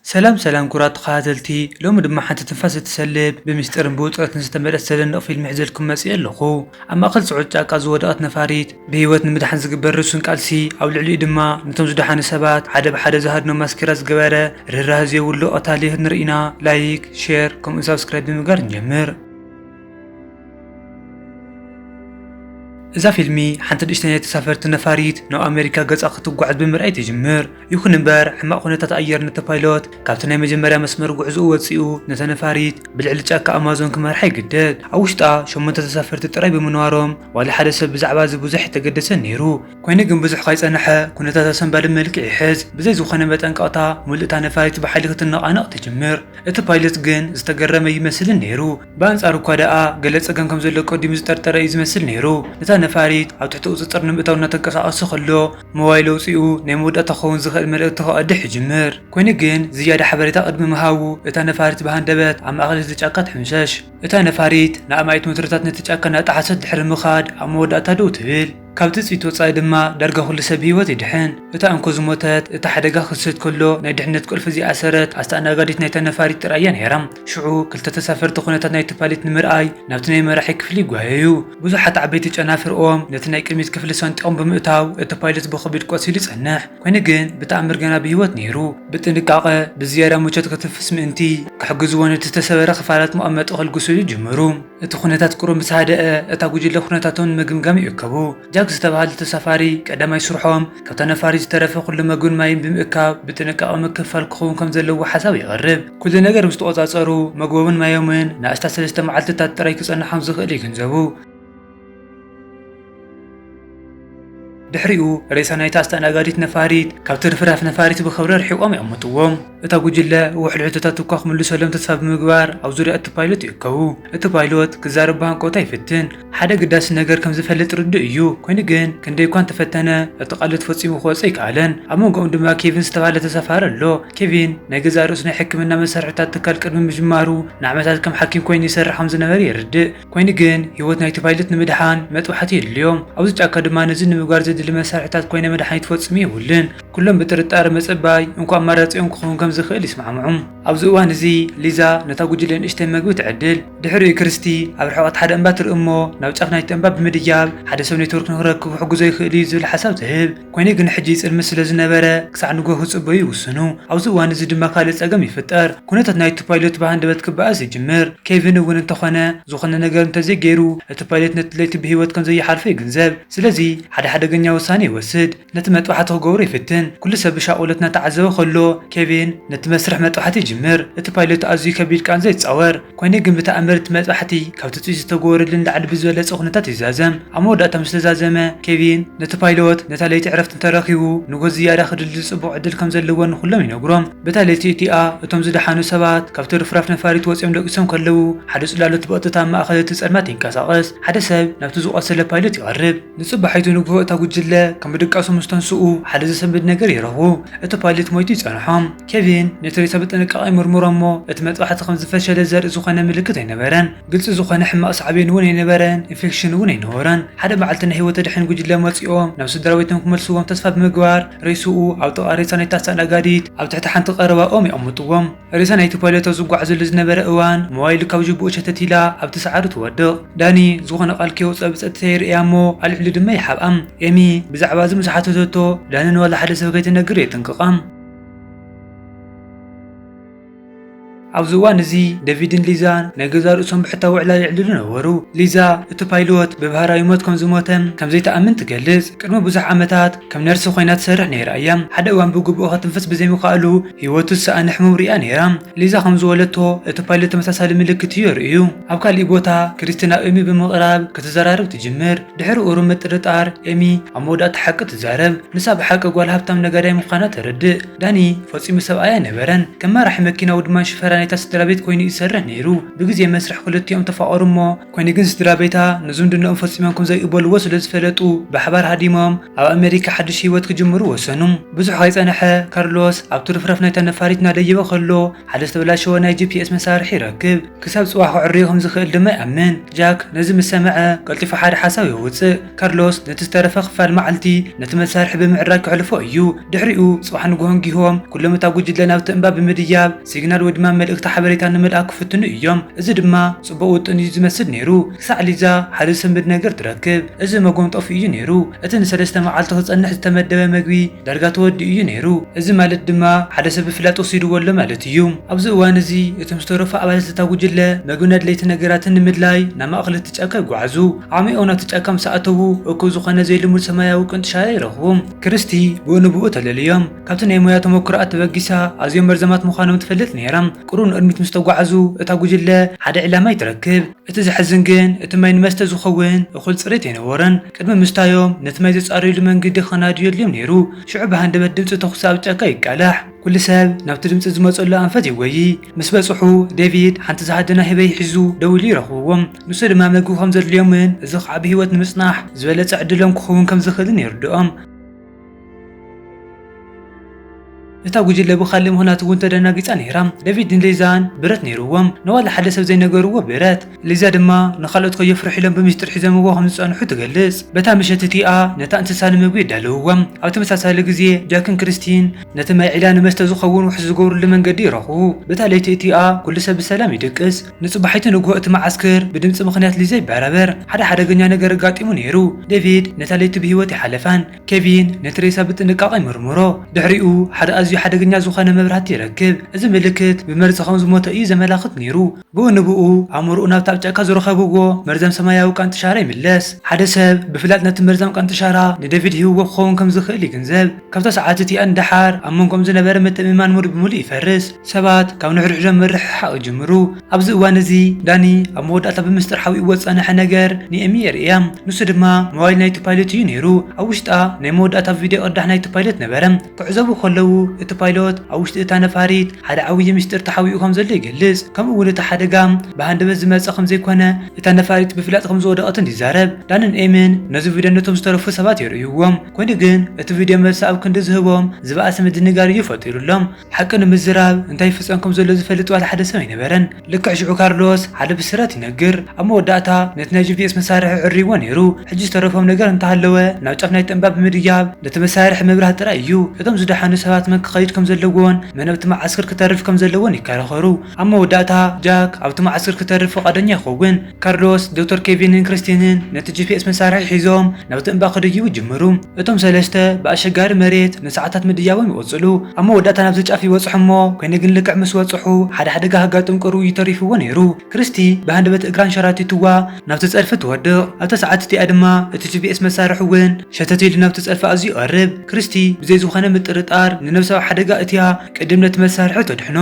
ሰላም ሰላም ክቡራት ተኸታተልቲ፣ ሎሚ ድማ ሓንቲ ትንፋስ እትሰልብ፣ ብምስጢርን ብውጥረትን ዝተመልአት ዘደንቕ ፊልም ሒዘልኩም መጺኤ ኣለኹ። ኣብ ማእከል ጽዑቕ ጫካ ዝወደቐት ነፋሪት፣ ብህይወት ንምድሓን ዝግበር ርሱን ቃልሲ፣ ኣብ ልዕሊኡ ድማ ነቶም ዝደሓኑ ሰባት ሓደ ብሓደ ዝሃድኖ ማስኬራ ዝገበረ ርህራህ ዘይብሉ ቀታሊ ክንርኢ ኢና። ላይክ፣ ሼር ከምኡውን ሳብስክራይብ ብምግባር ንጀምር። እዛ ፊልሚ ሓንቲ ንእሽተይ ናይ ተሳፈርቲ ነፋሪት ናብ ኣሜሪካ ገጻ ክትጓዓዝ ብምርኣይ ትጅምር። ይኹን እምበር ሕማቕ ኩነታት ኣየር ነቲ ፓይሎት ካብቲ ናይ መጀመርያ መስመር ጉዕዞኡ ወጺኡ ነታ ነፋሪት ብልዕሊ ጫካ ኣማዞን ክመርሓ ይግደድ። ኣብ ውሽጣ ሸሞንተ ተሳፈርቲ ጥራይ ብምንባሮም ዋላ ሓደ ሰብ ብዛዕባ እዚ ብዙሕ ኣይተገደሰን ነይሩ። ኮይኑ ግን ብዙሕ ካይጸንሐ ኩነታት ኣሰንባዲ መልክዕ ይሕዝ። ብዘይ ዝኾነ መጠንቀቕታ ሙሉእ እታ ነፋሪት ብሓይሊ ክትነቓነቕ ትጅምር። እቲ ፓይለት ግን ዝተገረመ ይመስልን ነይሩ። ብኣንጻሩ እኳ ደኣ ገለ ጸገም ከም ዘሎ ቀዲሙ ዝጠርጠረ እዩ ዝመስል ነይሩ። ነታ ነፋሪት ኣብ ትሕቲ ቁጽጽር ንምእታው እናተንቀሳቐሰ ከሎ ሞባይል ኣውጺኡ ናይ መወዳእታ ክኸውን ዝኽእል መልእኽቲ ክቐድሕ ይጅምር። ኮይኑ ግን ዝያዳ ሓበሬታ ቅድሚ ምሃቡ እታ ነፋሪት ብሃንደበት ኣብ ማእከል እቲ ጫካ ትሕምሸሽ። እታ ነፋሪት ንኣማኢት ሜትሮታት ነቲ ጫካ እናጠሓሰት ድሕሪ ምኻድ ኣብ መወዳእታ ደው ትብል። ካብ ትጽቢት ወጻኢ ድማ ዳርጋ ኩሉ ሰብ ብህይወት ይድሕን። እታ እንኮ ዝሞተት፣ እቲ ሓደጋ ክስት ከሎ ናይ ድሕነት ቁልፊ ዘይኣሰረት ኣስተኣናጋዲት ናይታ ነፋሪት ጥራይ እያ ነይራ። ሽዑ ክልተ ተሳፈርቲ ኩነታት ናይቲ ፓይለት ንምርኣይ ናብቲ ናይ መራሒ ክፍሊ ይጓየዩ። ብዙሓት ዓበይቲ ጨናፍር ኦም ነቲ ናይ ቅድሚት ክፍሊ ሰንጢቖም ብምእታው እቲ ፓይለት ብኸቢድ ቆሲሉ ይጸንሕ። ኮይኑ ግን ብተኣምር ገና ብህይወት ነይሩ። ብጥንቃቐ ብዝያዳ ምቾት ክትንፍስ ምእንቲ ክሕግዝዎ ነቲ ዝተሰበረ ክፋላት መቐመጢ ከልግሱሉ ይጅምሩ። እቲ ኩነታት ቁሩብ ምስ ሃደአ፣ እታ ጉጅለ ኩነታቶም ንምግምጋም ይእከቡ። ጃክ ዝተባህለ ተሳፋሪ ቀዳማይ ስርሖም ካብታ ነፋሪት ዝተረፈ ኩሉ መግብን ማይን ብምእካብ ብጥንቃቐ ምክፍፋል ክኸውን ከም ዘለዎ ሓሳብ የቕርብ። ኩሉ ነገር ምስ ተቖጻጸሩ፣ መግቦምን ማዮምን ንኣስታት ሰለስተ መዓልትታት ጥራይ ክጸንሖም ዝኽእል ይግንዘቡ። ድሕሪኡ ሬሳ ናይታ ኣስተኣናጋዲት ነፋሪት ካብቲ ርፍራፍ ነፋሪት ብኽብሪ ርሒቖም የቐምጥዎም። እታ ጉጅለ ውሕድ ሕቶታት እኳ ክምልሰሎም ተስፋ ብምግባር ኣብ ዙርያ እቲ ፓይሎት ይእከቡ። እቲ ፓይሎት ክዛረብ ብሃንቀውታ ይፍትን። ሓደ ግዳሲ ነገር ከም ዝፈልጥ ርዱእ እዩ። ኮይኑ ግን ክንደይ እኳ እንተፈተነ እቲ ቃልዮት ፈጺሙ ክወጽእ ኣይከኣለን። ኣብ መንጎኦም ድማ ኬቪን ዝተባህለ ተሳፋሪ ኣሎ። ኬቪን ናይ ገዛእ ርእሱ ናይ ሕክምና መሳርሒታት ትካል ቅድሚ ምጅማሩ ንዓመታት ከም ሓኪም ኮይኑ ይሰርሕ ከም ዝነበረ የርድእ። ኮይኑ ግን ህይወት ናይቲ ፓይለት ንምድሓን መጥባሕቲ የድልዮም። ኣብዚ ጫካ ድማ ነዚ ንምግባር ዘድሊ መሳርሒታት ኮይነ መድሓኒት ፈጺሙ የብሉን። ኩሎም ብጥርጣረ ምጽባይ እንኮ ኣማራጺኦም ክኸውን ከም ዝኽእል ይስማዕምዑ። ኣብዚ እዋን እዚ ሊዛ ነታ ጉጅለ ንእሽተይ መግቢ ትዕድል። ድሕሪኡ ክርስቲ ኣብ ርሕቐት ሓደ እምባ ትርኢ እሞ ናብ ጫፍ ናይቲ እምባ ብምድያብ ሓደ ሰብ ኔትወርክ ንክረክብ ክሕግዞ ይኽእል እዩ ዝብል ሓሳብ ትህብ። ኮይኑ ግን ሕጂ ጽልሚ ስለ ዝነበረ ክሳዕ ንግሆ ክጽበዩ ይውስኑ። ኣብዚ እዋን እዚ ድማ ካልእ ጸገም ይፍጠር። ኩነታት ናይቲ ፓይሎት ብሃንደበት ክበኣስ ይጅምር። ኬቪን እውን እንተኾነ ዝኾነ ነገር እንተዘይገይሩ እቲ ፓይለት ነቲ ለይቲ ብህይወት ከም ዘይሓልፎ ይግንዘብ። ስለዚ ሓደ ሓደገኛ ውሳኔ ይወስድ። ነቲ መጥባሕቲ ክገብሮ ይፍትን። ኩሉ ሰብ ብሻቕሎት እናተዓዘበ ከሎ ኬቪን ነቲ መስርሕ መጥባሕቲ ይጅምር። እቲ ፓይለት ኣዝዩ ከቢድ ቃንዛ ይጻወር። ኮይኑ ግን ብተኣምር እቲ መጥባሕቲ ካብ ትጽቢት ዝተገበረሉ ንላዕሊ ብዝበለጸ ኩነታት ይዛዘም። ኣብ መወዳእታ ምስ ተዛዘመ ኬቪን ነቲ ፓይሎት ነታ ለይቲ ዕረፍቲ እንተረኺቡ ንጎ ዝያዳ ክድሊ ጽቡቕ ዕድል ከም ዘለዎን ንኹሎም ይነግሮም። በታ ለይቲ እቲኣ እቶም ዝደሓኑ ሰባት ካብቲ ርፍራፍ ነፋሪት ወጺኦም ደቂሶም ከለዉ ሓደ ጽላሎት ብቐጥታ ኣብ ማእከል እቲ ጸልማት ይንቀሳቐስ። ሓደ ሰብ ናብቲ ዝቖሰለ ፓይሎት ይቐርብ። ንጽባሒቱ ንግሆ እታ ጉጅለ ከም ብድቃሱ ምስ ተንስኡ ሓደ ዘሰንብድ ነገር ይረኽቡ። እቲ ፓይለት ሞይቱ ይጸንሖም። ኬቪን ነቲ ሬሳ ብጥንቃቐ ይምርምሮ እሞ እቲ መጥባሕቲ ከም ዝፈሸለ ዘርኢ ዝኾነ ምልክት ኣይነበረን። ግልጺ ዝኾነ ሕማቕ ሳዕቤን እውን ኣይነበረን፣ ኢንፌክሽን እውን ኣይነበረን። ሓደ መዓልቲ ናይ ህይወት ኣድሕን ጉጅለ መጺኦም ናብ ስድራ ቤቶም ክመልስዎም ተስፋ ብምግባር ሬስኡ ኣብ ጥቓ ሬሳ ናይታ ኣስተኣናጋዲት ኣብ ትሕቲ ሓንቲ ቀረባ ኦም የቐምጥዎም። ሬሳ ናይቲ ፓይለት ኣብ ዝጓዓዘሉ ዝነበረ እዋን ሞባይሉ ካብ ጅቡኡ ሸተት ኢላ ኣብቲ ሳዕሪ ትወድቕ። ዳኒ ዝኾነ ቃል ከየውፅኣ ብፀጥታ ይርእያ እሞ ኣብ ልዕሊኡ ድማ ይሓብኣ። ኤሚ ብዛዕባ እዚ ምስ ሓተተቶ ዳኒ ንዋላ ሓደ ሰብ ከይትነግር የጥንቅቓ። ኣብዚ እዋን እዚ ዴቪድን ሊዛን ናይ ገዛ ርእሶም ብሕታዊ ዕላል የዕልሉ ነበሩ። ሊዛ እቲ ፓይሎት ብባህራዊ ሞት ከም ዝሞተ ከም ዘይትኣምን ትገልጽ። ቅድሚ ብዙሕ ዓመታት ከም ነርሲ ኮይና ትሰርሕ ነይራ እያ። ሓደ እዋን ብግቡእ ክትንፍስ ብዘይምኽኣሉ ህይወቱ ዝሰኣነ ሕሙም ሪኣ ነይራ። ሊዛ ከም ዝበለቶ እቲ ፓይሎት ተመሳሳሊ ምልክት እዩ የርእዩ። ኣብ ካሊእ ቦታ ክሪስቲን ናብ ኤሚ ብምቕራብ ክትዘራረብ ትጅምር። ድሕሪ ቁሩብ ምጥርጣር ኤሚ ኣብ መወዳእታ ሓቂ ትዛረብ። ንሳ ብሓቂ ጓል ሃብታም ነጋዳይ ምዃና ተረድእ። ዳኒ ፈጺሙ ሰብኣይ ኣይነበረን። ከም መራሒ መኪና ወይ ድማ ሽፈራ ናይታ ስድራ ቤት ኮይኑ እዩ ዝሰርሕ ነይሩ። ብግዜ መስርሕ ክልቲኦም ተፋቐሩ እሞ፣ ኮይኑ ግን ስድራ ቤታ ንዝምድናኦም ፈጺሞም ከም ዘይቕበልዎ ስለ ዝፈለጡ፣ ብሓባር ሃዲሞም ኣብ ኣሜሪካ ሓድሽ ህይወት ክጅምሩ ወሰኑ። ብዙሕ ከይጸንሐ፣ ካርሎስ ኣብቲ ርፍራፍ ናይታ ነፋሪት እናደየበ ከሎ፣ ሓደ ዝተበላሸወ ናይ ጂ ፒ ኤስ መሳርሒ ይረክብ። ክሳብ ጽባሕ ክዕርዮ ከም ዝኽእል ድማ ይኣምን። ጃክ ነዚ ምስ ሰምዐ፣ ቀልጢፉ ሓደ ሓሳብ የውጽእ። ካርሎስ ነቲ ዝተረፈ ክፋል መዓልቲ ነቲ መሳርሒ ብምዕራይ ከሕልፎ እዩ። ድሕሪኡ፣ ጽባሕ ንግሆ እንጊሆም፣ ኩሎም እታ ጉጅለ ናብቲ እምባ ብምድያብ፣ ሲግናል ወይ ድማ መልእኽቲ ሓበሬታ ንምልኣኽ ክፍትኑ እዮም። እዚ ድማ ጽቡቕ ውጥን እዩ ዝመስል ነይሩ። ክሳዕ ሊዛ ሓደ ዝሰንብድ ነገር ትረክብ። እዚ መጎንጠፊ እዩ ነይሩ። እቲ ንሰለስተ መዓልቲ ክጸንሕ ዝተመደበ መግቢ ዳርጋ ተወዲኡ እዩ ነይሩ። እዚ ማለት ድማ ሓደ ሰብ ብፍላጥ ወሲድዎ ኣሎ ማለት እዩ። ኣብዚ እዋን እዚ እቶም ዝተረፉ ኣባላት እታ ጉጅለ መግብን ኣድለይቲ ነገራትን ንምድላይ ናብ ማእከል እቲ ጫካ ይጓዓዙ። ዓሚቖም ናብቲ ጫካ ምስ ኣተዉ እኩብ ዝኾነ ዘይልሙድ ሰማያዊ ቅንጥሻራ ይረኽቡ። ክርስቲ ብኡ ንብኡ ተለልዮም። ካብቲ ናይ ሞያ ተመክሮኣ ተበጊሳ ኣዝዮም መርዛማት ምዃኖም ትፈልጥ ነይራ። ቁሩብ ንቕድሚት ምስ ተጓዓዙ እታ ጉጅለ ሓደ ዕላማ ይትረክብ። እቲ ዘሕዝን ግን፣ እቲ ማይ ንመስተ ዝኸውን እኹል ጽሬት ኣይነበረን። ቅድሚ ምስታዮም፣ ነቲ ማይ ዘጻርዩሉ መንገዲ ክናድዩ የድልዮም ነይሩ። ሽዑ ብሃንደበት ድምጺ ተኹሲ ኣብ ጫካ ይቃላሕ። ኩሉ ሰብ ናብቲ ድምጺ ዝመጸሉ ኣንፈት ይጎዪ። ምስ በጽሑ፣ ዴቪድ ሓንቲ ዝሃደና ህበይ ሒዙ ደው ኢሉ ይረኽብዎም። ንሱ ድማ መግቢ ከም ዘድልዮምን እዚ ኸኣ ብህይወት ንምጽናሕ ዝበለጸ ዕድሎም ክኸውን ከም ዝኽእልን የርድኦም። እታ ጉጅለ ብኻልእ ምኽንያት እውን ተደናጊጻ ነይራ። ዴቪድን ሊዛን ብረት ነይርዎም፣ ንዋላ ሓደ ሰብ ዘይነገርዎ ብረት። ሊዛ ድማ ንኻልኦት ከየፍርሑ ኢሎም ብምስጢር ሒዞምዎ ከም ዝጸንሑ ትገልጽ። በታ ምሸት እቲኣ ነታ እንስሳ ንምግቢ የዳልውዎም። ኣብ ተመሳሳሊ ግዜ ጃክን ክርስቲን ነቲ ማይ ዒላ ንመስተ ዝኸውን ውሕስ ዝገብሩሉ መንገዲ ይረኽቡ። በታ ለይቲ እቲኣ ኩሉ ሰብ ብሰላም ይድቅስ። ንጽባሒቱ ንግሆ እቲ መዓስከር ብድምጺ ምኽንያት ሊዛ ይበራበር። ሓደ ሓደገኛ ነገር ኣጋጢሙ ነይሩ። ዴቪድ ነታ ለይቲ ብህይወት ይሓለፋን። ኬቪን ነቲ ሬሳ ብጥንቃቐ ይምርምሮ። ድሕሪኡ ሓደ ኣዝዩ ሓደገኛ ዝኾነ መብራህቲ ይረክብ። እዚ ምልክት ብመርዚ ከም ዝሞተ እዩ ዘመላኽት ነይሩ። ብኡ ንብኡ ኣእምሮኡ ናብቲ ኣብ ጫካ ዝረኸብዎ መርዛም ሰማያዊ ቃንጥሻራ ይምለስ። ሓደ ሰብ ብፍላጥ ነቲ መርዛም ቃንጥሻራ ንዴቪድ ሂብዎ ክኸውን ከም ዝኽእል ይግንዘብ። ካብታ ሰዓት እቲኣ ንደሓር ኣብ መንጎኦም ዝነበረ ምትእምማን ሙሉእ ብምሉእ ይፈርስ። ሰባት ካብ ንሕድሕዶም ምርሕሓቕ ይጅምሩ። ኣብዚ እዋን እዚ ዳኒ ኣብ መወዳእታ ብምስጢር ሓቢእዎ ዝጸንሐ ነገር ንኤሚ የርእያ። ንሱ ድማ ሞባይል ናይቲ ፓይለት እዩ ነይሩ። ኣብ ውሽጣ ናይ መወዳእታ ቪድዮ ቅዳሕ ናይቲ ፓይለት ነበረ። ክዕዘቡ ከለዉ እቲ ፓይሎት ኣብ ውሽጢ እታ ነፋሪት ሓደ ዓብዪ ምስጢር ተሓቢኡ ከም ዘሎ ይገልጽ። ከምኡ እውን እቲ ሓደጋ ብሃንደበት ዝመጸ ከም ዘይኮነ፣ እታ ነፋሪት ብፍላጥ ከም ዝወደቐትን ይዛረብ። ዳንን ኤምን ነዚ ቪድዮ ነቶም ዝተረፉ ሰባት የርእይዎም። ኮይኑ ግን እቲ ቪድዮ መልሲ ኣብ ክንዲ ዝህቦም ዝበኣሰ ምድንጋር እዩ ፈጢሩሎም። ሓቂ ንምዝራብ እንታይ ይፍጸም ከም ዘሎ ዝፈልጥ ዋላ ሓደ ሰብ ኣይነበረን። ልክዕ ሽዑ ካርሎስ ሓደ ብስራት ይነግር። ኣብ መወዳእታ ነቲ ናይ ጂ ፒ ኤስ መሳርሒ ዕርይዎ ነይሩ። ሕጂ ዝተረፎም ነገር እንተሃለወ ናብ ጫፍ ናይቲ እምባ ብምድያብ ነቲ መሳርሒ ምብራህ ጥራይ እዩ። እቶም ዝደሓኑ ሰባት መን ክኸይድ ከም ዘለዎን መን ኣብቲ መዓስከር ክተርፍ ከም ዘለዎን ይከራኸሩ። ኣብ መወዳእታ ጃክ ኣብቲ መዓስከር ክተርፍ ፍቓደኛ ይኸውን። ካርሎስ፣ ዶክተር ኬቪንን ክርስቲንን ነቲ ጂ ፒ ኤስ መሳርሒ ሒዞም ናብቲ እምባ ክድይቡ ይጅምሩ። እቶም ሰለስተ ብኣሸጋሪ መሬት ንሰዓታት ምድያቦም ይቕጽሉ። ኣብ መወዳእታ ናብቲ ጫፍ ይበጽሑ እሞ፣ ኮይኑ ግን ልክዕ ምስ በጽሑ ሓደ ሓደጋ ከጋጥም ቅሩብ እዩ ተሪፍዎ ነይሩ። ክርስቲ ብሃንደበት እግራ ኣንሸራቲትዋ ናብቲ ጸድፊ ትወድቕ። ኣብታ ሰዓት እቲኣ ድማ እቲ ጂ ፒ ኤስ መሳርሒ እውን ሸተት ኢሉ ናብቲ ጸድፊ ኣዝዩ ይቐርብ። ክርስቲ ብዘይ ዝኾነ ምጥርጣር ንነብሳዊ ሓደጋ እትያ ቅድም ነቲ መሳርሒ ተድሕኖ።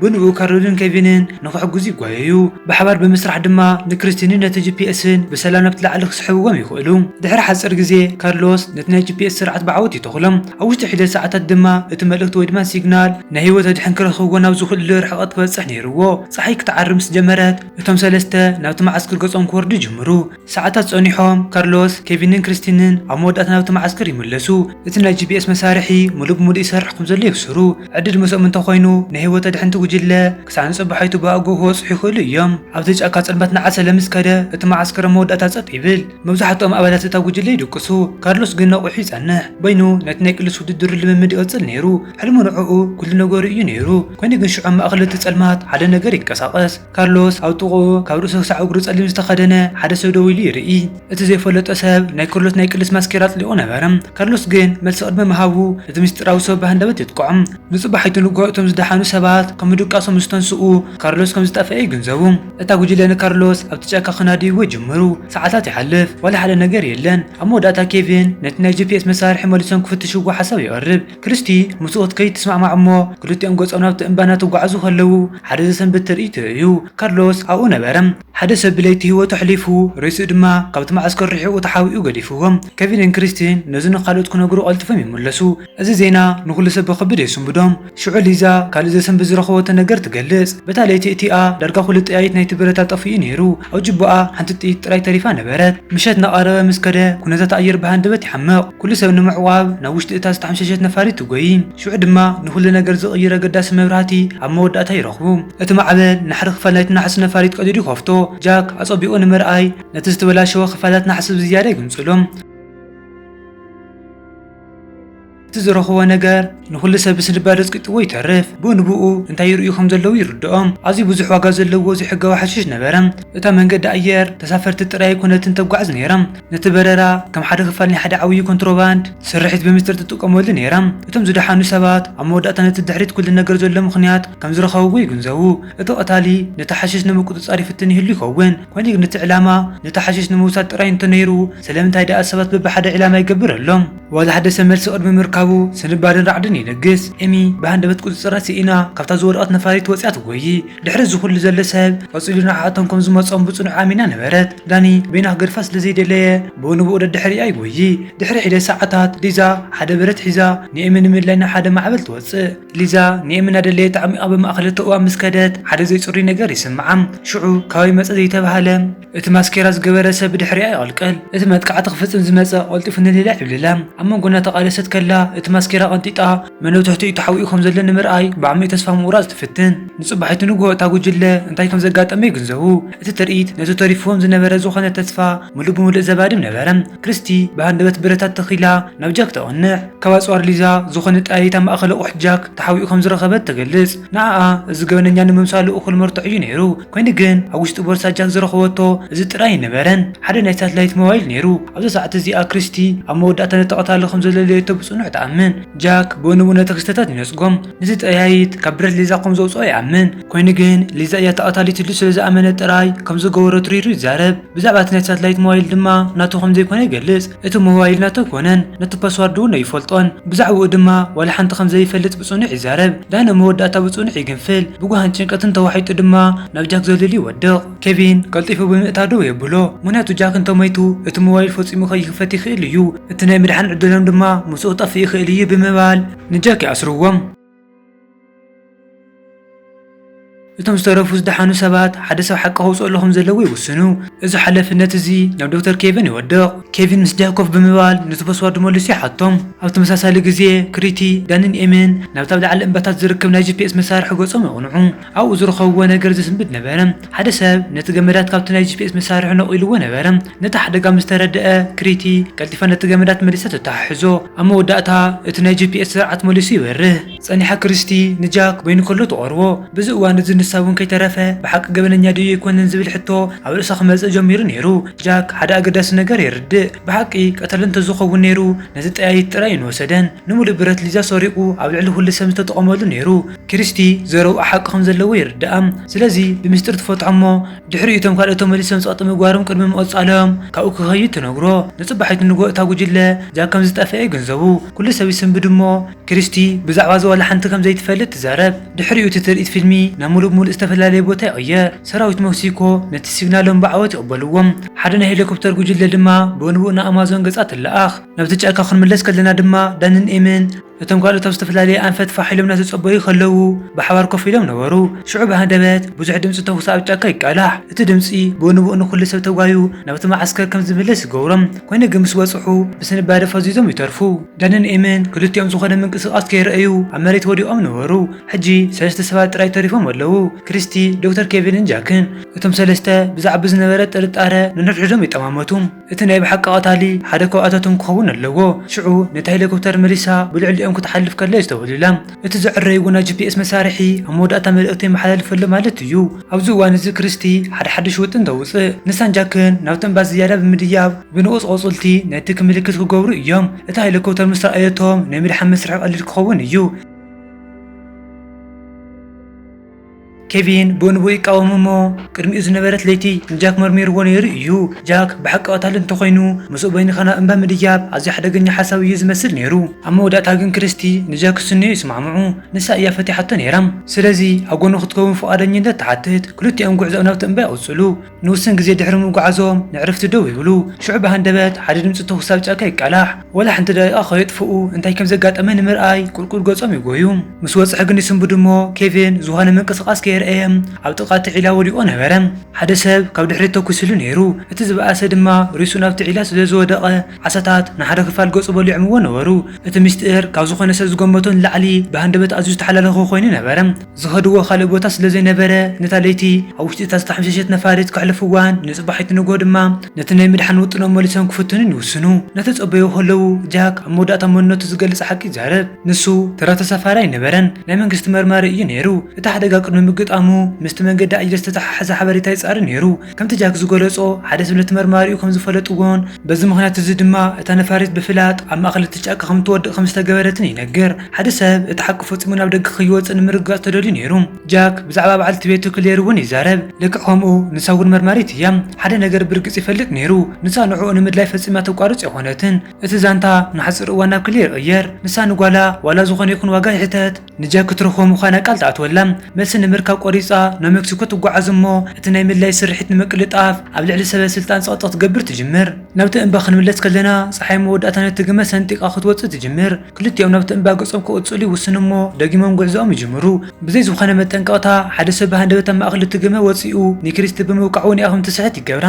ብንኡ ካርሎን ኬቪንን ንኽሕግዙ ይጓየዩ። ብሓባር ብምስራሕ ድማ ንክሪስቲንን ነቲ ጂ ፒ ኤስን ብሰላም ናብቲ ላዕሊ ክስሕብዎም ይኽእሉ። ድሕሪ ሓጺር ግዜ፣ ካርሎስ ነቲ ናይ ጂ ፒ ኤስ ስርዓት ብዓወት ይተኽሎም። ኣብ ውሽጢ ሒደት ሰዓታት ድማ እቲ መልእኽቲ ወይ ድማ ሲግናል ናይ ህይወት ኣድሕን ክረኽብዎ ናብ ዝኽእልሉ ርሕቐት ክበጽሕ ነይርዎ። ጸሓይ ክትዓርብ ምስ ጀመረት፣ እቶም ሰለስተ ናብቲ መዓስከር ገጾም ክወርዱ ይጅምሩ። ሰዓታት ጸኒሖም፣ ካርሎስ፣ ኬቪንን ክሪስቲንን ኣብ መወዳእታ ናብቲ መዓስከር ይምለሱ። እቲ ናይ ጂ ፒ ኤስ መሳርሒ ምሉእ ብምሉእ ይሰርሕ ከም ዘሎ የብስሩ። ዕድል ምስኦም እንተኾይኑ፣ ናይ ህይወት ኣድሕንቲ ጉጅለ ክሳዕ ንጽባሒቱ ብኣግኡ ክበጽሑ ይኽእሉ እዮም። ኣብቲ ጫካ ጸልማት እናዓሰለ ምስ ከደ፣ እቲ መዓስከር ኣብ መወዳእታ ጸጥ ይብል። መብዛሕትኦም ኣባላት እታ ጉጅለ ይድቅሱ። ካርሎስ ግን ነቒሑ ይጸንሕ። በይኑ ነቲ ናይ ቅልስ ውድድሩ ልምምድ ይቕጽል ነይሩ። ሕልሙ ንዕኡ ኩሉ ነገሩ እዩ ነይሩ። ኮይኑ ግን ሽዑ ኣብ ማእከል እቲ ጸልማት ሓደ ነገር ይንቀሳቐስ። ካርሎስ ኣብ ጥቕኡ ካብ ርእሱ ክሳዕ እግሩ ጸሊም ዝተኸደነ ሓደ ሰብ ደው ኢሉ ይርኢ። እቲ ዘይፈለጦ ሰብ ናይ ካርሎስ ናይ ቅልስ ማስኬራ ኣጽሊቑ ነበረ። ካርሎስ ግን መልሲ ቅድሚ ምሃቡ እቲ ምስጢራዊ ሰብ ብሃንደበት የጥቅዖ። ንጽባሒቱ ንግሆ እቶም ዝደሓኑ ሰባት ከም ድቃሶም ምስ ተንስኡ፣ ካርሎስ ከም ዝጠፍአ ይግንዘቡ። እታ ጉጅለ ንካርሎስ ኣብቲ ጫካ ክናድይዎ ይጅምሩ። ሰዓታት ይሓልፍ፣ ዋላ ሓደ ነገር የለን። ኣብ መወዳእታ ኬቪን ነቲ ናይ ጂ ፒ ኤስ መሳርሒ መሊሶም ክፍትሽዎ ሓሳብ የቕርብ። ክርስቲ ምስኡ ክትከይድ ትስማዕማዕ እሞ፣ ክልቲኦም ገጾም ናብቲ እምባ እናተጓዕዙ ከለዉ፣ ሓደ ዘሰንብድ ትርኢት ይርእዩ። ካርሎስ ኣብኡ ነበረ። ሓደ ሰብ ብለይቲ ህይወቱ ኣሕሊፉ፣ ሬስኡ ድማ ካብቲ መዓስከር ርሒቑ ተሓቢኡ ገዲፍዎም። ኬቪንን ክርስቲን ነዚ ንኻልኦት ክነግሩ ቀልጢፎም ይምለሱ። እዚ ዜና ንኹሉ ሰብ ብኸቢድ የስንብዶም። ሽዑ ሊዛ ካልእ ዘሰንብድ ዝረኸበቶ ነገር ትገልጽ። በታ ለይቲ እቲኣ ዳርጋ ኩሉ ጠያይት ናይቲ ብረታ ጠፊኡ ነይሩ። ኣብ ጅቡኣ ሓንቲ ጥይት ጥራይ ተሪፋ ነበረት። ምሸት እናቐረበ ምስ ከደ፣ ኩነታት ኣየር ብሃንደበት ይሓምቕ። ኩሉ ሰብ ንምዕቋብ ናብ ውሽጢ እታ ዝተሓምሸሸት ነፋሪት ትጎዪ። ሽዑ ድማ ንኹሉ ነገር ዝቕይር ኣገዳሲ መብራህቲ ኣብ መወዳእታ ይረኽቡ። እቲ ማዕበል ንሓደ ክፋል ናይቲ ናሕሲ ነፋሪት ቀዲዱ ይኸፍቶ። ጃክ ኣጸቢቑ ንምርኣይ ነቲ ዝተበላሸወ ክፋላት ናሕሲ ብዝያዳ ይግንጽሎ። እቲ ዝረኸቦ ነገር ንኹሉ ሰብ ብስንባደ ኣጽቂጥዎ ይተርፍ። ብኡ ንብኡ እንታይ ይርእዩ ከም ዘለዉ ይርድኦም። ኣዝዩ ብዙሕ ዋጋ ዘለዎ ዘይሕጋዊ ሓሽሽ ነበረ። እታ መንገዲ ኣየር ተሳፈርቲ ጥራይ ኣይኮነትን ተጓዕዝ ነይራ። ነቲ በረራ ከም ሓደ ክፋል ናይ ሓደ ዓብዪ ኮንትሮባንድ ስርሒት ብምስጢር ትጥቀመሉ ነይራ። እቶም ዝደሓኑ ሰባት ኣብ መወዳእታ ነቲ ድሕሪት ኩሉ ነገር ዘሎ ምኽንያት ከም ዝረኸብዎ ይግንዘቡ። እቲ ቀታሊ ነቲ ሓሽሽ ንምቁጽጻር ይፍትን ይህሉ ይኸውን፣ ኮይኑ ግን እቲ ዕላማ ነቲ ሓሽሽ ንምውሳድ ጥራይ እንተነይሩ፣ ስለምንታይ ደኣ ሰባት በብሓደ ዕላማ ይገብር ኣሎ? ዋላ ሓደ ሰብ መልሲ ቅድሚ ምርካቡ ስንባደን ራዕድን ይነግስ። ኤሚ ብሃንደበት ቁጽጽራ ስኢና ካብታ ዝወደቐት ነፋሪት ወጺኣ ትጎዪ። ድሕሪ እዚ ኩሉ ዘሎ ሰብ ቀጺሉ ንዓኣቶም ከም ዝመጾም ብጽኑዕ ኣሚና ነበረት። ዳኒ በይና ክገድፋ ስለ ዘይደለየ ብኡ ንብኡ ደድሕሪኣ ይጎዪ። ድሕሪ ሒደት ሰዓታት ሊዛ ሓደ ብረት ሒዛ ንኤሚ ንምድላይ ናብ ሓደ ማዕበል ትወጽእ። ሊዛ ንኤሚ እናደለየት ዓሚቓ ብማእከል እቲ እዋን ምስ ከደት ሓደ ዘይጽሩይ ነገር ይስምዓ። ሽዑ ካበይ መጸ ዘይተባህለ እቲ ማስኬራ ዝገበረ ሰብ ብድሕሪኣ ይቐልቀል። እቲ መጥቃዕቲ ክፍጽም ዝመጸ ቀልጢፉ ንሊላ ይዕብልላ። ኣብ መንጎና ተቓለሰት ከላ እቲ ማስኬራ ቀንጢጣ መን ኣብ ትሕቲኡ ተሓቢኡ ከም ዘሎ ንምርኣይ ብዓሚቕ ተስፋ ምቑራጽ ትፍትን። ንጽባሒቱ ንግሆ እታ ጉጅለ እንታይ ከም ዘጋጠመ ይግንዘቡ። እቲ ትርኢት ነቲ ተሪፍዎም ዝነበረ ዝኾነ ተስፋ ምሉእ ብምሉእ ዘባድም ነበረ። ክርስቲ ብሃንደበት ብረታት ተኺላ ናብ ጃክ ተቐንዕ። ካብ ኣጽዋር ሊዛ ዝኾነ ጠያይት ኣብ ማእከል ኣቑሑት ጃክ ተሓቢኡ ከም ዝረኸበት ትገልጽ። ንዓኣ እዚ ገበነኛ ንምምሳሉ እኹል መርትዖ እዩ ነይሩ። ኮይኑ ግን ኣብ ውሽጢ ቦርሳ ጃክ ዝረኸበቶ እዚ ጥራይ ኣይነበረን። ሓደ ናይ ሳትላይት ሞባይል ነይሩ። ኣብዛ ሰዓት እዚኣ ክርስቲ ኣብ መወዳእታ ነቲ ቀታሊ ከም ዘለለየቶ ብጽኑዕ ትኣምን። ጃክ ብኡ ንብኡ ነቲ ክስተታት ይነጽጎ። ነቲ ጠያይት ካብ ብረት ሊዛ ከም ዘውጽኦ ይኣምን። ኮይኑ ግን ሊዛ እያ እታ ቀታሊት ኢሉ ስለ ዝኣመነ ጥራይ ከም ዝገበሮ ትሪሩ ይዛረብ። ብዛዕባ እቲ ናይ ሳትላይት ሞባይል ድማ ናቱ ከም ዘይኮነ ይገልጽ። እቲ ሞባይል ናቱ ኣይኮነን፣ ነቲ ፓስዋርድ እውን ኣይፈልጦን። ብዛዕባኡ ድማ ዋላ ሓንቲ ከም ዘይፈልጥ ብጽኑዕ ይዛረብ። ዳኒ ኣብ መወዳእታ ብጽኑዕ ይግንፍል። ብጓህን ጭንቀትን ተዋሒጡ ድማ ናብ ጃክ ዘሊሉ ይወድቕ። ኬቪን ቀልጢፉ ብምእታው ደው የብሎ፣ ምኽንያቱ ጃክ እንተሞይቱ እቲ ሞባይል ፈጺሙ ከይክፈት ይኽእል እዩ፣ እቲ ናይ ምድሓን ዕድሎም ድማ ምስኡ ክጠፍእ ይኽእል እዩ ብምባል ንጃክ ይኣስርዎ። እቶም ዝተረፉ ዝደሓኑ ሰባት ሓደ ሰብ ሓቂ ከውፅእሉ ከም ዘለዎ ይውስኑ። እዚ ሓላፍነት እዚ ናብ ዶክተር ኬቪን ይወድቕ። ኬቪን ምስ ጃክ ኮፍ ብምባል ነቲ ፓስዋርድ መሊሱ ይሓቶም። ኣብ ተመሳሳሊ ግዜ ክሪቲ፣ ዳንን ኤምን ናብቲ ኣብ ላዕሊ እምባታት ዝርከብ ናይ ጂ ፒ ኤስ መሳርሒ ገጾም የቕንዑ። ኣብኡ ዝረኸብዎ ነገር ዘስንብድ ነበረ። ሓደ ሰብ ነቲ ገመዳት ካብቲ ናይ ጂ ፒ ኤስ መሳርሒ ነቒልዎ ነበረ። ነቲ ሓደጋ ምስ ተረድአ፣ ክሪቲ ቀልጢፋ ነቲ ገመዳት መሊሳ ተተሓሕዞ። ኣብ መወዳእታ እቲ ናይ ጂ ፒ ኤስ ስርዓት መሊሱ ይበርህ። ጸኒሓ ክርስቲ ንጃክ በይኑ ከሎ ትቐርቦ። በዚ እዋን እዚ ንሳ እውን ከይተረፈ ብሓቂ ገበነኛ ድዩ ኣይኮነን ዝብል ሕቶ ኣብ ርእሳ ክመጽእ ጀሚሩ ነይሩ። ጃክ ሓደ ኣገዳሲ ነገር የርድእ። ብሓቂ ቀታሊ እንተዝኸውን ነይሩ ነቲ ጠያይት ጥራይ ኣይንወሰደን። ንምሉእ ብረት ሊዛ ሰሪቑ ኣብ ልዕሊ ኩሉ ሰብ ዝተጠቐመሉ ነይሩ። ክሪስቲ ዘረብኡ ሓቂ ከም ዘለዎ ይርድኣ። ስለዚ ብምስጢር ትፈትሖ እሞ ድሕሪኡ እቶም ካልኦት ተመሊሶም ጸቕጢ ምግባሮም ቅድሚ ምቕጻሎም ካብኡ ክኸይድ ትነግሮ። ንጽባሒቱ ንግሆ እታ ጉጅለ ጃክ ከም ዝጠፍአ ይግንዘቡ። ኩሉ ሰብ ይስንብድ እሞ ክሪስቲ ብዛዕባ እዚ ዋላ ሓንቲ ከም ዘይትፈልጥ ትዛረብ። ድሕሪኡ እቲ ትርኢት ፊልሚ ናብ ምሉእ ብምሉእ ዝተፈላለየ ቦታ ይቕየር። ሰራዊት ሜክሲኮ ነቲ ሲግናሎም ብዓወት ይቕበልዎም። ሓደ ናይ ሄሊኮፕተር ጉጅለ ድማ ብኡ ንብኡ ንኣማዞን ገጻ ትለኣኽ። ናብቲ ጫካ ክንምለስ ከለና ድማ ዳንን ኤምን እቶም ካልኦት ኣብ ዝተፈላለየ ኣንፈት ፋሕ ኢሎም እናተጸበዩ ከለዉ ብሓባር ኮፍ ኢሎም ነበሩ። ሽዑ ብሃንደበት ብዙሕ ድምጺ ተኹሲ ኣብ ጫካ ይቃላሕ። እቲ ድምጺ ብኡ ንብኡ ንኹሉ ሰብ ተጓዩ ናብቲ መዓስከር ከም ዝምለስ ይገብሮም። ኮይኑ ግን ምስ በጽሑ ብስንባደ ፈዚዞም ይተርፉ። ዳንን ኤምን ክልቲኦም ዝኾነ ምንቅስቓስ ከይረኣዩ ኣብ መሬት ወዲቖም ነበሩ። ሕጂ ሰለስተ ሰባት ጥራይ ተሪፎም ኣለዉ፣ ክሪስቲ፣ ዶክተር ኬቪንን ጃክን። እቶም ሰለስተ ብዛዕባ ዝነበረ ጥርጣረ ነንሕድሕዶም ይጠማመቱ። እቲ ናይ ብሓቂ ቀታሊ ሓደ ካብኣታቶም ክኸውን ኣለዎ። ሽዑ ነታ ሄሊኮፕተር መሊሳ ብልዕሊኦም ክትሓልፍ ከላ የስተውዕሉላ። እቲ ዘዕረይዎ ናይ ጂ ፒ ኤስ መሳርሒ ኣብ መወዳእታ መልእኽቲ የመሓላልፍ ኣሎ ማለት እዩ። ኣብዚ እዋን እዚ ክሪስቲ ሓደ ሓድሽ ውጥን ተውጽእ። ንሳን ጃክን ናብቲ እምባ ዝያዳ ብምድያብ ብንኡስ ኣቑጽልቲ ነቲ ምልክት ክገብሩ እዮም። እታ ሄሊኮፕተር ምስ ረኣየቶም ናይ ምድሓን መስርሕ ቀሊል ክኸውን እዩ። ኬቪን ብኡ ንብኡ ይቃወም እሞ፣ ቅድሚኡ ዝነበረት ለይቲ ንጃክ መርሚርዎ ነይሩ እዩ። ጃክ ብሓቂ ቀታሊ እንተኾይኑ፣ ምስኡ በይንኻ ናብ እምባ ምድያብ ኣዝዩ ሓደገኛ ሓሳብ እዩ ዝመስል ነይሩ። ኣብ መወዳእታ ግን ክርስቲ ንጃክ ክስንዮ ይስማዕምዑ። ንሳ እያ ፈቲሓቶ ነይራ። ስለዚ ኣብ ጎኑ ክትከውን ፍቓደኝነት ትሓትት። ክልቲኦም ጉዕዞኦም ናብቲ እምባ ይቕጽሉ። ንውስን ግዜ ድሕሪ ምጉዓዞም ንዕርፍቲ ደው ይብሉ። ሽዑ ብሃንደበት ሓደ ድምጺ ተኹሲ ኣብ ጫካ ይቃላሕ። ወላ ሓንቲ ደቂቓ ከየጥፍኡ እንታይ ከም ዘጋጠመ ንምርኣይ ቁልቁል ገጾም ይጎዩ። ምስ ወጽሑ ግን ይስንብዱ እሞ ኬቪን ዝኾነ ምንቅስቓስ ከየርኣየ ኣብ ጥቓ እቲ ዒላ ወዲቑ ነበረ። ሓደ ሰብ ካብ ድሕሪት ተኩስሉ ነይሩ። እቲ ዝበኣሰ ድማ ርእሱ ናብቲ ዒላ ስለ ዝወደቐ ዓሳታት ንሓደ ክፋል ገጹ በሊዖምዎ ነበሩ። እቲ ምስጢር ካብ ዝኾነ ሰብ ዝገመቶ ንላዕሊ ብሃንደበት ኣዝዩ ዝተሓላለኸ ኮይኑ ነበረ። ዝኸድዎ ካልእ ቦታ ስለ ዘይነበረ፣ ነታ ለይቲ ኣብ ውሽጢ እታ ዝተሓምሸሸት ነፋሪት ከሕልፍዋን ንጽባሒቱ ንግሆ ድማ ነቲ ናይ ምድሓን ውጥኖም መሊሶም ክፍትኑን ይውስኑ። እናተጸበዩ ከለዉ፣ ጃክ ኣብ መወዳእታ መንነቱ ዝገልጽ ሓቂ ይዛረብ። ንሱ ተራ ተሳፋሪ ኣይነበረን፣ ናይ መንግስቲ መርማሪ እዩ ነይሩ። እቲ ሓደጋ ቅድሚ ምግጣሙ፣ ምስቲ መንገዲ ኣየር ዝተተሓሓዘ ሓበሬታ ይጻረ ነይሩ። ከምቲ ጃክ ዝገለጾ፣ ሓደ ሰብ ነቲ መርማሪኡ ከም ዝፈለጥዎን በዚ ምኽንያት እዚ ድማ እታ ነፋሪት ብፍላጥ ኣብ ማእከል እቲ ጫካ ከም እትወድቕ ከም ዝተገበረትን ይነግር። ሓደ ሰብ እቲ ሓቂ ፈጺሙ ናብ ደገ ከይወጽእ ንምርግጋጽ ተደልዩ ነይሩ። ጃክ ብዛዕባ በዓልቲ ቤቱ ክሌር እውን ይዛረብ። ልክዕ ከምኡ ንሳ እውን መርማሪት እያ። ሓደ ነገር ብርግጽ ይፈልጥ ነይሩ። ንሳ ንዕኡ ንምድላይ ፈጺማ ተቋርጽ ኣይኮነትን። እቲ ዛንታ ንሓጺር እዋን ናብ ክሌር ይቕየር። ንሳ ንጓላ ዋላ ዝኾነ ይኹን ዋጋ ይሕተት፣ ንጃክ ክትረኽቦ ምዃና ቃል ትኣትወላ። መልሲ ንምርካብ ቆሪጻ ናብ ሜክሲኮ ትጓዓዝ እሞ፣ እቲ ናይ ምድላይ ስርሒት ንምቅልጣፍ ኣብ ልዕሊ ሰበ ስልጣን ጸቕጢ ክትገብር ትጅምር። ናብቲ እምባ ክንምለስ ከለና፣ ጸሓይ መወዳእታ ነቲ ግመ ሰንጢቓ ክትወጽእ ትጅምር። ክልቲኦም ናብቲ እምባ ገጾም ክቕጽሉ ይውስኑ እሞ፣ ደጊሞም ጉዕዞኦም ይጅምሩ። ብዘይ ዝኾነ መጠንቀቕታ፣ ሓደ ሰብ ብሃንደበት ኣብ ማእከል እቲ ግመ ወጺኡ ንክሪስቲ ብምውቃዕ እውን እያ ከም ትስሕት ይገብራ።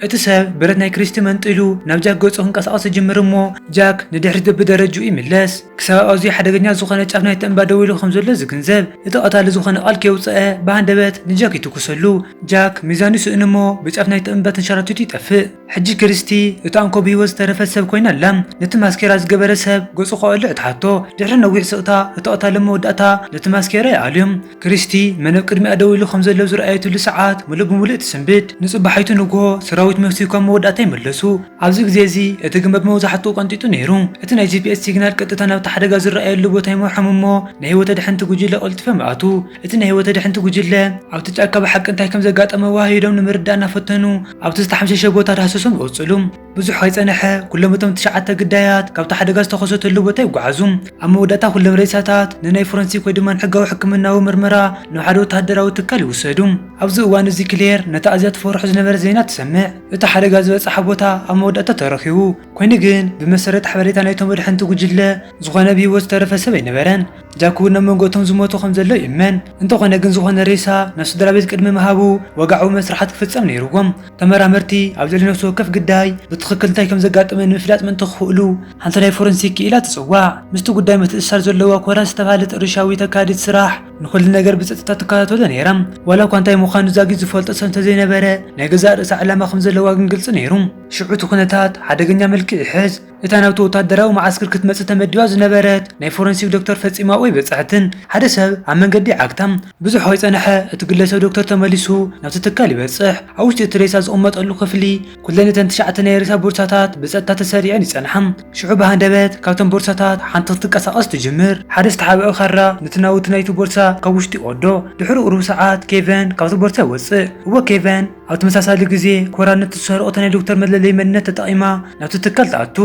እቲ ሰብ ብረት ናይ ክሪስቲ መንጢሉ ናብ ጃክ ገጹ ክንቀሳቐስ ይጅምር እሞ፣ ጃክ ንድሕሪት በብደረጅኡ ይምለስ። ክሳብ ኣብ ኣዝዩ ሓደገኛ ዝኾነ ጫፍ ናይቲ እምባ ደው ኢሉ ከም ዘሎ ዝግንዘብ፣ እቲ ቀታሊ ዝኾነ ቃል ከየውጽአ ብሃንደበት ንጃክ ይትኩሰሉ። ጃክ ሚዛኑ ይስእን እሞ ብጫፍ ናይቲ እምባ ተንሸራቲቱ ይጠፍእ። ሕጂ ክሪስቲ እቲ ኣንኮ ብህይወት ዝተረፈት ሰብ ኮይና ኣላ። ነቲ ማስኬራ ዝገበረ ሰብ ገጹ ከቕልዕ ትሓቶ። ድሕሪ ነዊሕ ስቕታ እቲ ቀታሊ መወዳእታ ነቲ ማስኬራ ይኣልዮም። ክሪስቲ መን ኣብ ቅድሚኣ ደው ኢሉ ከም ዘሎ ዝረኣየትሉ ሰዓት ምሉእ ብምሉእ ትስንብድ። ንጽባሒቱ ንግሆ ሰራዊት ሜክሲኮ ኣብ መወዳእታ ይምለሱ። ኣብዚ ግዜ እዚ እቲ ግመ ብመብዛሕትኡ ቀንጢጡ ነይሩ። እቲ ናይ ጂ ፒ ኤስ ሲግናል ቀጥታ ናብቲ ሓደጋ ዝረኣየሉ ቦታ ይመርሖም እሞ ናይ ህይወት ኣድሕንቲ ጉጅለ ቀልጢፎም ይኣትዉ። እቲ ናይ ህይወት ኣድሕንቲ ጉጅለ ኣብቲ ጫካ ብሓቂ እንታይ ከም ዘጋጠመ ወሃሂዶም ንምርዳእ እናፈተኑ ኣብቲ ዝተሓምሸሸ ቦታ ዳህሰሶም ይቕጽሉ። ብዙሕ ከይጸንሐ ኩሎም እቶም ትሽዓተ ግዳያት ካብቲ ሓደጋ ዝተኸሰተሉ ቦታ ይጓዓዙ። ኣብ መወዳእታ ኩሎም ሬሳታት ንናይ ፎረንሲክ ወይ ድማ ንሕጋዊ ሕክምናዊ ምርመራ ናብ ሓደ ወተሃደራዊ ትካል ይውሰዱ። ኣብዚ እዋን እዚ ክሌር ነቲ ኣዝያ ትፈርሖ ዝነበረ ዜና ትሰምዕ። እቲ ሓደጋ ዝበጽሓ ቦታ ኣብ መወዳእታ ተረኺቡ። ኮይኑ ግን ብመሰረት ሓበሬታ ናይቶም ኣድሕንቲ ጉጅለ ዝኾነ ብህይወት ዝተረፈ ሰብ ኣይነበረን። ጃክ እውን ኣብ መንጎ እቶም ዝሞቱ ከም ዘሎ ይእመን። እንተኾነ ግን ዝኾነ ሬሳ ናብ ስድራ ቤት ቅድሚ ምሃቡ ወግዓዊ መስርሓት ክፍጸም ነይርዎም። ተመራመርቲ ኣብ ልዕሊ ነፍሲ ወከፍ ግዳይ ብትኽክል እንታይ ከም ዘጋጠመ ንምፍላጥ ምእንቲ ክኽእሉ ሓንቲ ናይ ፎረንሲክ ክኢላ ትጽዋዕ። ምስቲ ጉዳይ ምትእስሳር ዘለዋ ኮራ ዝተባህለት ሩሽያዊት ኣካያዲት ስራሕ ንኹሉ ነገር ብጸጥታ ትከታተሎ ነይራ። ዋላ እኳ እንታይ ምዃኑ ዛጊት ዝፈልጦ ሰብ እንተዘይነበረ ናይ ገዛእ ርእሳ ዕላማ ከም ዘለዋ ግን ግልጺ ነይሩ። ሽዑ እቲ ኩነታት ሓደገኛ መልክዕ ይሕዝ። እታ ናብቲ ወታደራዊ መዓስከር ክትመጽእ ተመዲባ ዝነበረት ናይ ፎረንሲክ ዶክተር ፈጺማኦ ኣይበጽሐትን። ሓደ ሰብ ኣብ መንገዲ ይዓግታ። ብዙሕ ከይጸንሐ እቲ ግለሰብ ዶክተር ተመሊሱ ናብቲ ትካል ይበጽሕ። ኣብ ውሽጢ እቲ ሬሳ ዝቕመጠሉ ክፍሊ ኩለን እተን ትሽዓተ ናይ ሬሳ ቦርሳታት ብጸጥታ ተሰሪዐን ይጸንሓ። ሽዑ ብሃንደበት ካብተን ቦርሳታት ሓንቲ ክትንቀሳቐስ ትጅምር። ሓደ ዝተሓብአ ካራ ነቲ ናውቲ ናይቲ ቦርሳ ካብ ውሽጢ ይቐዶ። ድሕሪ ቁሩብ ሰዓት ኬቨን ካብቲ ቦርሳ ይወጽእ። እወ ኬቨን። ኣብ ተመሳሳሊ ግዜ ኮራ ነቲ ዝሰረቐቶ ናይ ዶክተር መለለዪ መንነት ተጠቒማ ናብቲ ትካል ትኣቱ።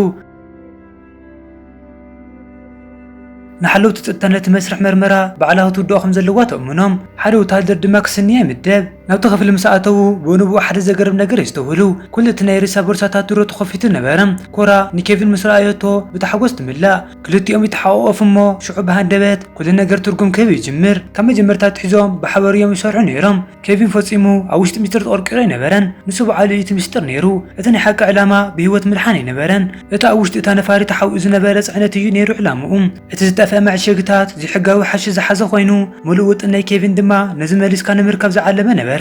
ንሓለውቲ ጸጥታ ነቲ መስርሕ መርመራ ባዕላ ክትውድኦ ከም ዘለዋ ተእምኖም። ሓደ ወተሃደር ድማ ክስንያ ይምደብ። ናብቲ ክፍሊ ምስ ኣተዉ ብኡ ንብኡ ሓደ ዘገርም ነገር የስተውህሉ። ኩሉ እቲ ናይ ሬሳ ቦርሳታት ድሮ ተኸፊቱ ነበረ። ኮራ ንኬቪን ምስ ረኣየቶ ብታሕጎስ ትምላእ። ክልቲኦም ይተሓቋቆፉ እሞ ሽዑ ብሃንደበት ኩሉ ነገር ትርጉም ክህብ ይጅምር። ካብ መጀመርታ ኣትሒዞም ብሓባር እዮም ይሰርሑ ነይሮም። ኬቪን ፈጺሙ ኣብ ውሽጢ ሚስጥር ተቐርቂሩ ኣይነበረን። ንሱ ባዕሉ እዩ እቲ ሚስጥር ነይሩ። እቲ ናይ ሓቂ ዕላማ ብህይወት ምድሓን ኣይነበረን። እቲ ኣብ ውሽጢ እታ ነፋሪት ተሓቢኡ ዝነበረ ጽዕነት እዩ ነይሩ ዕላምኡ። እቲ ዝጠፍአ መዐሸግታት ዘይሕጋዊ ሓሽሽ ዝሓዘ ኮይኑ፣ ምሉእ ውጥን ናይ ኬቪን ድማ ነዚ መሊስካ ንምርካብ ዝዓለመ ነበረ።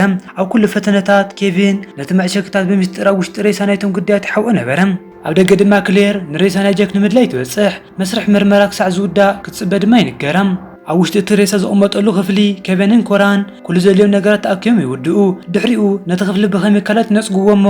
ኣብ ኩሉ ፈተነታት፣ ኬቪን ነቲ መዐሸግታት ብምስጢር ኣብ ውሽጢ ሬሳ ናይቶም ግዳያት ይሓብኦ ነበረ። ኣብ ደገ ድማ ክሌር ንሬሳ ናይ ጃክ ንምድላይ ትበጽሕ። መስርሕ መርመራ ክሳዕ ዝውዳእ ክትጽበ ድማ ይንገራ። ኣብ ውሽጢ እቲ ሬሳ ዝቕመጠሉ ክፍሊ ኬቨንን ኮራን ኩሉ ዘድልዮም ነገራት ተኣኪቦም ይውድኡ። ድሕሪኡ ነቲ ክፍሊ ብኬሚካላት ይነጽግዎ እሞ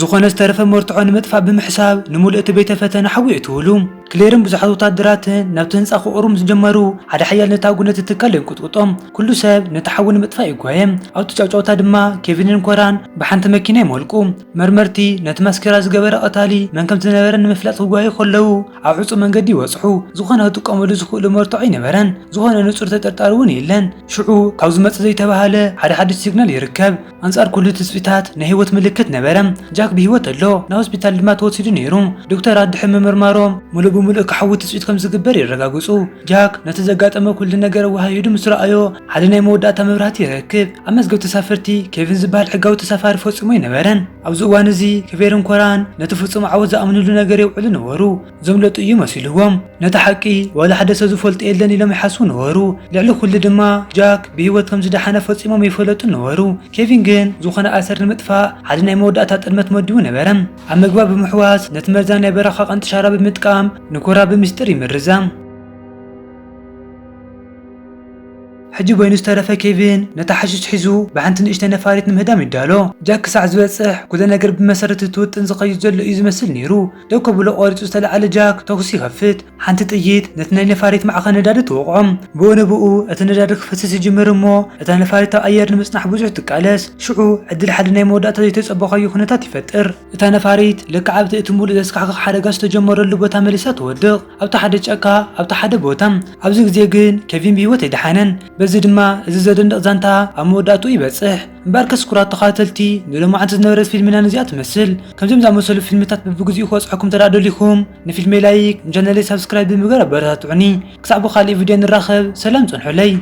ዝኾነ ዝተረፈ መርትዖ ንምጥፋእ ብምሕሳብ ንምሉእ እቲ ቤተ ፈተነ ሓዊ የእትውሉ። ክሌርን ብዙሓት ወታደራትን ናብቲ ህንጻ ክቕሩ ምስ ጀመሩ ሓደ ሓያል ነታጉ ነቲ ትካል የንቁጥቁጦም። ኩሉ ሰብ ነቲ ሓዊ ንምጥፋእ ይጓየ። ኣብቲ ጫውጫውታ ድማ ኬቪንን ኮራን ብሓንቲ መኪና ይመልቁ። መርመርቲ ነቲ ማስኬራ ዝገበረ ቀታሊ መን ከም ዝነበረ ንምፍላጥ ክጓዩ ከለዉ ኣብ ዕጹው መንገዲ ይበጽሑ። ዝኾነ ክጥቀመሉ ዝኽእሉ መርትዖ ኣይነበረን። ዝኾነ ንጹር ተጠርጣሪ እውን የለን። ሽዑ ካብ ዝመጽእ ዘይተባህለ ሓደ ሓድሽ ሲግናል ይርከብ። ኣንጻር ኩሉ ትጽቢታት ናይ ህይወት ምልክት ነበረ። ጃክ ብህይወት ኣሎ። ናብ ሆስፒታል ድማ ተወሲዱ ነይሩ። ዶክተራት ድሕሪ ምምርማሮም ምሉእ ብምሉእ ክሓዊ ትጽቢት ከም ዝግበር የረጋግጹ። ጃክ ነቲ ዘጋጠመ ኩሉ ነገር ኣወሃሂዱ ምስ ረኣዮ ሓደ ናይ መወዳእታ መብራህቲ ይረክብ። ኣብ መዝገብ ተሳፈርቲ ኬቪን ዝበሃል ሕጋዊ ተሳፋሪ ፈጺሙ ኣይነበረን። ኣብዚ እዋን እዚ ኬቬርን ኮራን ነቲ ፍጹም ዓወት ዝኣምንሉ ነገር የውዕሉ ነበሩ። ዘምለጡ እዩ መሲልዎም። ነቲ ሓቂ ዋላ ሓደ ሰብ ዝፈልጦ የለን ኢሎም ይሓስቡ ነበሩ። ልዕሊ ኩሉ ድማ ጃክ ብህይወት ከም ዝደሓነ ፈጺሞም ኣይፈለጡን ነበሩ። ኬቪን ግን ዝኾነ ኣሰር ንምጥፋእ ሓደ ናይ መወዳእታ ጥልመት መዲቡ ነበረ። ኣብ መግባ ብምሕዋስ ነቲ መርዛን ናይ በረኻ ቀንጢ ሻራ ብምጥቃም ንኮራ ብምስጢር ይምርዛ። ሕጂ በይኑ ዝተረፈ ኬቪን ነታ ሓሽሽ ሒዙ ብሓንቲ ንእሽተ ነፋሪት ንምህዳም ይዳሎ። ጃክ ክሳዕ ዝበጽሕ ኩሉ ነገር ብመሰረት እቲ ውጥን ዝኸይድ ዘሎ እዩ ዝመስል ነይሩ። ደው ከብሎ ቆሪጹ ዝተለዓለ ጃክ ተኹሲ ይኸፍት። ሓንቲ ጥይት ነቲ ናይ ነፋሪት ማዕኸን ነዳዲ ትወቕዖ። ብኡ ንብኡ እቲ ነዳዲ ክፈስስ ይጅምር እሞ እታ ነፋሪት ኣብ ኣየር ንምጽናሕ ብዙሕ ትቃለስ። ሽዑ ዕድል ሓደ ናይ መወዳእታ ዘይተጸበኻዮ ኩነታት ይፈጥር። እታ ነፋሪት ልክዕ ኣብቲ እቲ ሙሉእ ዘስካሕክሕ ሓደጋ ዝተጀመረሉ ቦታ መሊሳ ትወድቕ። ኣብቲ ሓደ ጫካ፣ ኣብቲ ሓደ ቦታ። ኣብዚ ግዜ ግን ኬቪን ብህይወት ኣይደሓነን። በዚ ድማ እዚ ዘደንቕ ዛንታ ኣብ መወዳእትኡ ይበጽሕ። እምበኣርከስ ክቡራት ተኸታተልቲ፣ ንሎማዓንቲ ዝነበረት ፊልምና ነዚኣ ትመስል። ከምዚኦም ዝኣመሰሉ ፊልምታት በብግዚኡ ክበጽሐኩም እንተ ደኣ ደሊኹም፣ ንፊልመይ ላይክ፣ ንቻነለይ ሳብስክራይብ ብምግባር ኣበረታትዑኒ። ክሳዕ ብኻልእ ቪድዮ ንራኸብ፣ ሰላም ጸንሑለይ።